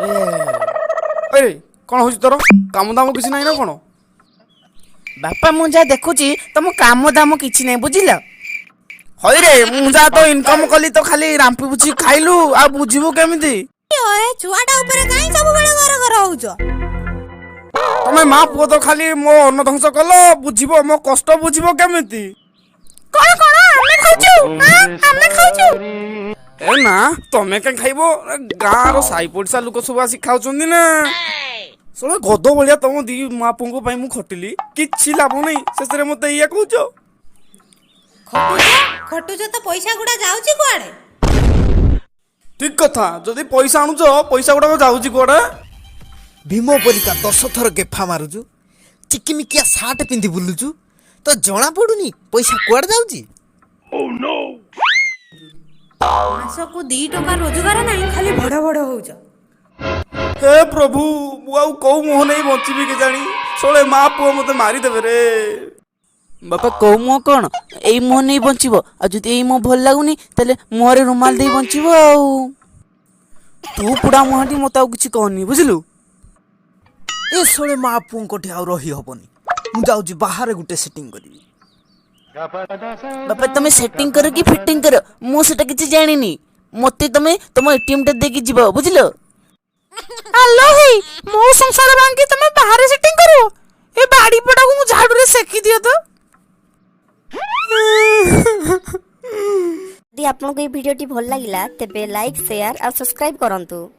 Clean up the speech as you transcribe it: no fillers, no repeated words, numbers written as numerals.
ଏ, କ'ଣ ହଉଛି ତୋର? କାମ ଦାମ କିଛି ନାହିଁ ନା କ'ଣ? ବାପା, ମୁଁ ଯାହା ଦେଖୁଛି, ତମ କାମ ଦାମ କିଛି ନାହିଁ, ବୁଝିଲ? ହଇରେ, ମୁଁ ଯାହା ତ ଇନକମ କଲି ତ ଖାଲି ରାମ୍ପି ବୁଝି ଖାଇଲୁ, ଆଉ ବୁଝିବୁ କେମିତି? ଏ ଛୁଆଟା ଉପରେ କାହିଁ ସବୁବେଳେ ଗର ଗର ହଉଛ? ତମେ ମା ପୁଅ ତ ଖାଲି ମୋ ଅନ୍ନ ଧ୍ୱଂସ କଲ। ବୁଝିବ, ମୋ କଷ୍ଟ ବୁଝିବ କେମିତି? କଣ କଣ ଆମେ ଖାଉଛୁ? ଆମେ ଖାଉଛୁ? ଏ ନା, ତମେ କାଇଁ ଖାଇବ? ଏ ଗାଁର ସାଇ ପଡ଼ିଶା ଲୋକ ସବୁ ଆସି ଖାଉଛନ୍ତି ନା। ଶଳା ଗଧ ଭଳିଆ ତମ ଦି ମା ପୁଅଙ୍କ ପାଇଁ ମୁଁ ଖଟିଲି, କିଛି ଲାଭ ନାହିଁ, ଶେଷରେ ମତେ ଏଇଆ କହୁଛ। ଖଟୁଛ ଖଟୁଛ ତ, ପଇସା ଗୁଡା ଯାଉଛି କୁଆଡେ? ଠିକ କଥା, ଯଦି ପଇସା ଆଣୁଛ, ପଇସା ଗୁଡାକ ଯାଉଛି କୁଆଡେ? ଭୀମ ପରିକା 10 ଥର ଗେଫା ମାରୁଛୁ, ଚିକିମିକିଆ ସାର୍ଟ ପିନ୍ଧି ବୁଲୁଛୁ, ତ ଜଣା ପଡୁନି ପଇସା କୁଆଡେ ଯାଉଛି? ମାସକୁ 2 ଟଙ୍କା ରୋଜଗାର ନାହିଁ, ଖାଲି ଭଡ ଭଡ ହଉଛ। ହେ ପ୍ରଭୁ, ମୁଁ ଆଉ କୋଉ ମୁହଁ ନେଇ ବଞ୍ଚିବି କେଜାଣି? ଶଳେ ମା ପୁଅ ମତେ ମାରିଦେବେ ରେ। ବାପା, କୋଉ ମୁହଁ କଣ? ଏଇ ମୁହଁ ନେଇ ବଞ୍ଚିବ, ଆଉ ଯଦି ଏଇ ମୁହଁ ଭଲ ଲାଗୁନି, ତାହେଲେ ମୁହଁରେ ରୁମାଲ ଦେଇ ବଞ୍ଚିବ। ଆଉ ତୁ ପୁଡା ମୁହଁଟି, ମତେ ଆଉ କିଛି କହନି, ବୁଝିଲୁ? ଏ ଶଳେ ମା ପୁଅଙ୍କଠି ଆଉ ରହି ହବନି। ମୁଁ ଯାଉଛି ବାହାରେ ଗୋଟେ ସେଟିଂ କରିବି। ବାପା, ତମେ ସେଟିଂ କର କି ଫିଟିଂ କର, ମୁଁ ସେଟା କିଛି ଜାଣିନି। ମତେ ତମେ ତମ ଏଟିଏମ ଟା ଦେଇକି ଯିବ, ବୁଝିଲ? ଆଲୋ ହେଇ, ମୋ ସଂସାର ଭାଙ୍ଗି ତମେ ବାହାରେ ସେଟିଂ କରିବ? ଏ ବାଡି ପଟାକୁ ମୁଁ ଝାଡୁରେ ସେକି ଦିଅ ତ। ଯଦି ଆପଣଙ୍କୁ ଏହି ଭିଡ଼ିଓଟି ଭଲ ଲାଗିଲା, ତେବେ ଲାଇକ୍, ସେୟାର ଆଉ ସବସ୍କ୍ରାଇବ୍ କରନ୍ତୁ।